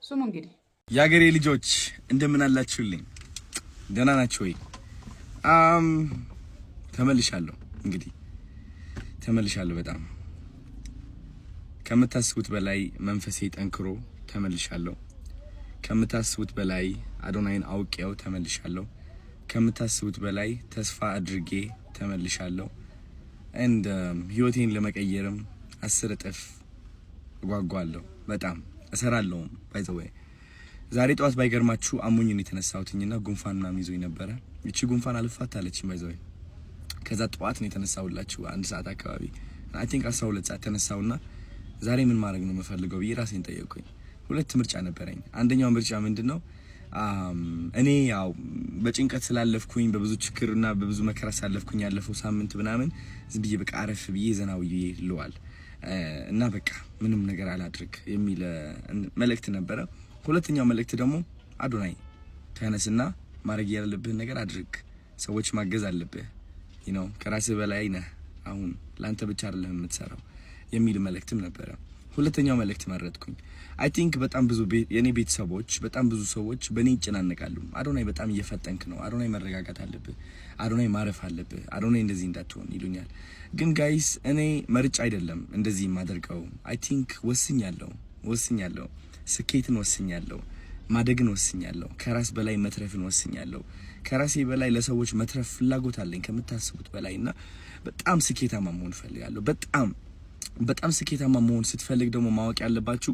ስሙ እንግዲህ። የአገሬ ልጆች፣ እንደምን አላችሁልኝ? ደህና ናችሁ ወይ? ተመልሻለሁ። እንግዲህ ተመልሻለሁ። በጣም ከምታስቡት በላይ መንፈሴ ጠንክሮ ተመልሻለሁ። ከምታስቡት በላይ አዶናይን አውቄው ተመልሻለሁ። ከምታስቡት በላይ ተስፋ አድርጌ ተመልሻለሁ። And ህይወቴን ለመቀየርም 10 እጥፍ እጓጓለሁ። በጣም እሰራለሁም። By the way፣ ዛሬ ጠዋት ባይገርማችሁ አሞኝ ነው የተነሳሁትኝና ጉንፋን ምናምን ይዞኝ ነበረ። እቺ ጉንፋን አልፋታ አለችኝ by the way። ከዛ ጠዋት ነው የተነሳሁላችሁ፣ 1 ሰዓት አካባቢ፣ I think 12 ሰዓት ተነሳሁና ዛሬ ምን ማድረግ ነው የምፈልገው ብዬ ራሴን ጠየቅኩኝ። ሁለት ምርጫ ነበረኝ። አንደኛው ምርጫ ምንድን ነው? እኔ ያው በጭንቀት ስላለፍኩኝ፣ በብዙ ችግርና በብዙ መከራ ስላለፍኩኝ ያለፈው ሳምንት ምናምን ዝም ብዬ በቃ አረፍ ብዬ ዘና ብዬ ልዋል እና በቃ ምንም ነገር አላድርግ የሚል መልእክት ነበረ። ሁለተኛው መልእክት ደግሞ አዶናይ ተነስና ማድረግ ያለብህን ነገር አድርግ፣ ሰዎች ማገዝ አለብህ፣ ከራስህ በላይ ነህ፣ አሁን ለአንተ ብቻ አይደለም የምትሰራው የሚል መልእክትም ነበረ። ሁለተኛው መልእክት መረጥኩኝ። I think በጣም ብዙ የኔ ቤተሰቦች፣ በጣም ብዙ ሰዎች በእኔ ይጨናነቃሉ። አዶናይ በጣም እየፈጠንክ ነው፣ አዶናይ መረጋጋት አለብህ፣ አዶናይ ማረፍ አለብህ፣ አዶናይ እንደዚህ እንዳትሆን ይሉኛል። ግን guys፣ እኔ መርጬ አይደለም እንደዚህ የማደርገው። I think ወስኛለሁ፣ ወስኛለሁ፣ ስኬትን ወስኛለሁ፣ ማደግን ወስኛለሁ፣ ከራስ በላይ መትረፍን ወስኛለሁ። ከራሴ በላይ ለሰዎች መትረፍ ፍላጎት አለኝ ከምታስቡት በላይ እና በጣም ስኬታማ መሆን እፈልጋለሁ። በጣም በጣም ስኬታማ መሆን ስትፈልግ ደግሞ ማወቅ ያለባችሁ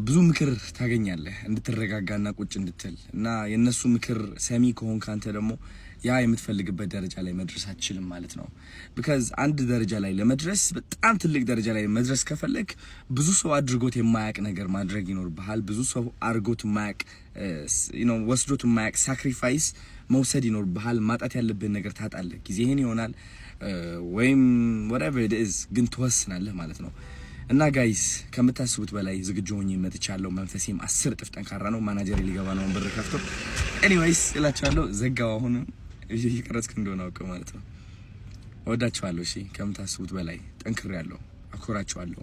ብዙ ምክር ታገኛለህ እንድትረጋጋና ቁጭ እንድትል፣ እና የእነሱ ምክር ሰሚ ከሆንክ አንተ ደግሞ ያ የምትፈልግበት ደረጃ ላይ መድረስ አትችልም ማለት ነው። Because አንድ ደረጃ ላይ ለመድረስ፣ በጣም ትልቅ ደረጃ ላይ መድረስ ከፈለግክ ብዙ ሰው አድርጎት የማያቅ ነገር ማድረግ ይኖርብሃል። ብዙ ሰው አድርጎት የማያቅ፣ ወስዶት የማያቅ sacrifice መውሰድ ይኖርብሃል። ማጣት ያለብህን ነገር ታጣለህ። ጊዜህን ይሆናል ወይም whatever it is፣ ግን ትወስናለህ ማለት ነው። እና guys፣ ከምታስቡት በላይ ዝግጁ ሆኜ መጥቻለሁ። መንፈሴም 10 እጥፍ ጠንካራ ነው። ማናጀር ሊገባ ነው በር ከፍቶ። Anyways እላችኋለሁ። ዘጋው። አሁን እየቀረጽክ እንደሆነ አውቀው ማለት ነው። እወዳችኋለሁ። እሺ፣ ከምታስቡት በላይ ጠንክሬያለሁ። አኮራችኋለሁ።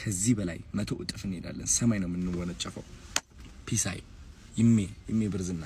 ከዚህ በላይ 100 እጥፍ እንሄዳለን። ሰማይ ነው የምንወነጨፈው። Peace። ይሜ ይሜ ብርዝና።